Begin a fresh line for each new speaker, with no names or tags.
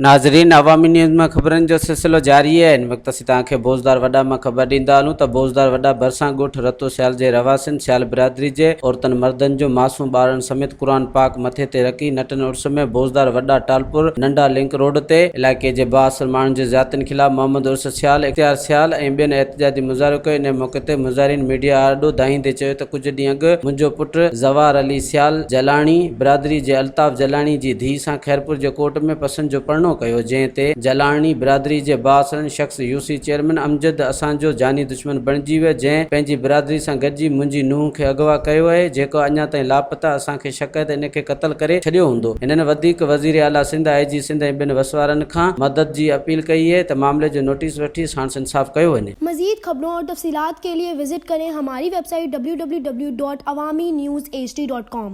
ناظرين عوامي نيوز مان خبرن جو سلسلو جاري آهي هن وقت اسين توهان کي بوزدار وڏا مان خبر ڏيندا هلون ته بوزدار وڏا ڀرسان ڳوٺ رتو سيال جي رهواسين سيال برادري جي عورتن مردن جو معصوم ٻارڙن سميت قرآن پاڪ مٿي تي رکي نٽن عرس ۾ بوزدار وڏا ٽالپور ننڍا لنڪ روڊ تي علائقي جي بااثر ماڻهن جي زيادتين خلاف محمد عرس سيال، اختيار سيال ۽ ٻين احتجاجي مظاهرو ڪيو انهي موقعي تي مظاهرين ميڊيا آڏو دانهيندي چيو ته ڪجهه ڏينهن اڳ منهنجو پٽ زوار علي سيال جلاڻي برادري جي الطاف جلاڻي جي ڌيء سان خيرپور جي ڪورٽ ۾ پسند جو پرڻو ڪيو، جنهن تي جلاڻي برادري جي بااثرن شخص يوسي چيئرمين امجد اسان جو جاني دشمن بڻجي ويو، جنهن پنهنجي برادري سان گڏجي منهنجي نونهن کي اغوا ڪيو اهي، جيڪو اڃا تائين لاپتا، اسان کي شڪ آهي ته ان کي قتل ڪري ڇڏيو هوندو. هنن وڌيڪ وزير اعليٰ سنڌ، آء جي سنڌ ۽ ٻين وسوارن کان مدد جي اپيل ڪئي اهي ته معاملي جو نوٽيس وٺي ساڻس انصاف ڪيو وڃي.
مزيد خبرون اور تفصيلات کے لئے وزٽ ڪرين ھماري web site www.awamiNewsHD.com.